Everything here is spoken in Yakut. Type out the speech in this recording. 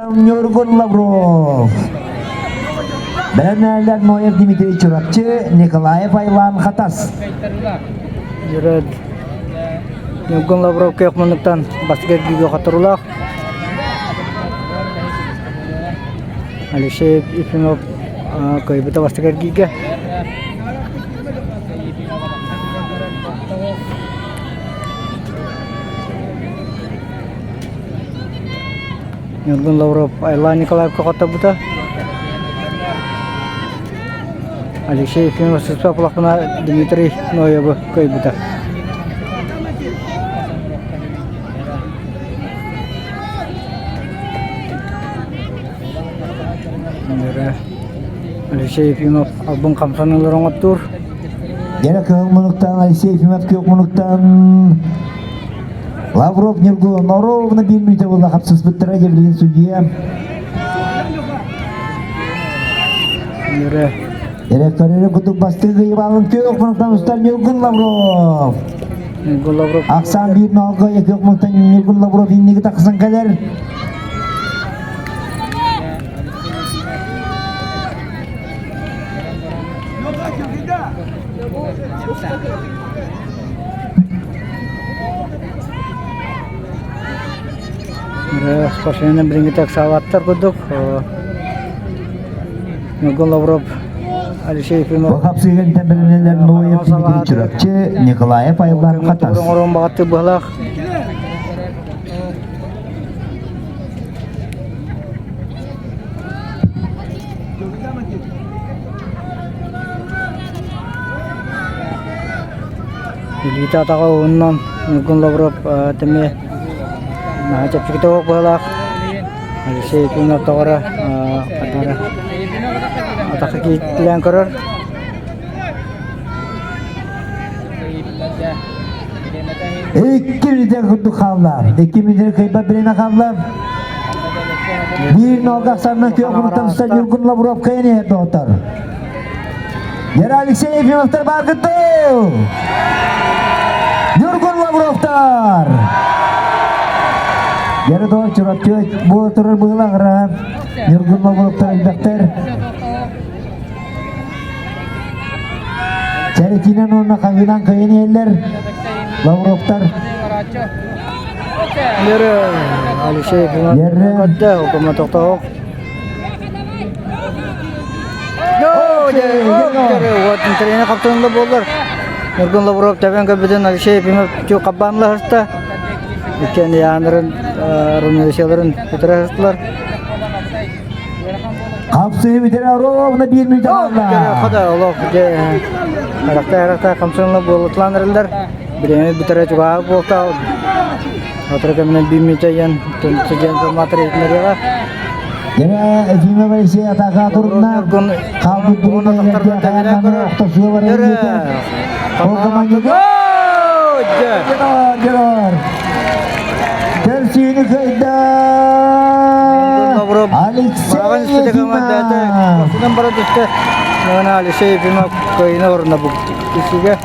Ньургун Лавров. Бэлэмнээлэр Ноев Дмитрий Чурапчы, Николаев Айлан Хатас. Юрад Ньургун Лавров көх муннуктан бастакы эргииргэ хоторулаах. Алексей Ефимов кыайбыта бастакы эргииргэ. Ньургун Лавров Айлан Николаевка хотторбута. Алексей Ефимов сыспа улахана Дмитрий Ноевы кыайбыта. Алексей Ефимов албын хамсаныылар оҥоттуур. Дьэ кыһыл мунуктан Алексей Ефимов күөх мунуктан Лавров Ньургун ровно биир мүнүүтэ буолла хапсыспыттара Евгений судья. Директоры кутук бастыгы Иванын күөх мунуктан устар Ньургун Лавров. Ньургун Лавров. Ахсан биир ноолго күөх мунуктан Ньургун Лавров инниги тахсан кэлэр. Спортсмены билиҥҥи ыксаабаттар курдук. Ньургун Лавров, Алексей Ефимов. Хапсыгын тэмбэлэнэлэр Ноев Дмитрий Чурапчы, Николаев Айлар Хатас. Оҥорон баҕатты быһалаах. Илиитэ атаҕа уһуннан Ньургун Лавров эмиэ наһаа чэпчэкитэ суох быһыылаах. Алексей Ефимов тоҕо эрэ атахха кииртэлээн көрөр. Икки мүнүүтэ курдук хаалла. Икки мүнүүтэ кыайбат бириэмэ хаалла. Биир нолга ахсаанынан күөх мунуктан туста Ньургун Лавров кыайан иһэр доҕоттор. Вера Алексей Ефимовтар бааргыт дуу? Ньургун Лавровтар! Вера доо Чурапчы буола турар быһыылаах Ньургун Лавровтар элбэхтэр. Чэрэтинэн уонна хаһыынан кыайан иһэллэр Лавровтар. Вера Алексей Ефимов көрдө, окума тохтоох. Тренер хаптырында буоллар. Нургун Лавров тэбэн көрбүтүн Алексей Ефимов хаббаанлаһыста. Иккиэн яанарын рунелесияларын бүтэрэ сыстылар. Хапсыы бүтэрэ ровно биир мүнүүтэ хаалла. Хада олох дьэ харахта хамсанла буолутланырылар. Бириэмэ бүтэрэ чугаһа буолта. Сотору кэминэн биир мүнүүтэ диэн диэн матырыйатынарыаҕа. Дьэ, Ефимов Алексей атака турна. Хаалбыт бүгүн хайааннаны охтосуга баран диэтэ. Ол командага Көрсүүнү кыайда Алексей Ефимов. Алексей Ефимов кыайыны орна бу кисиге.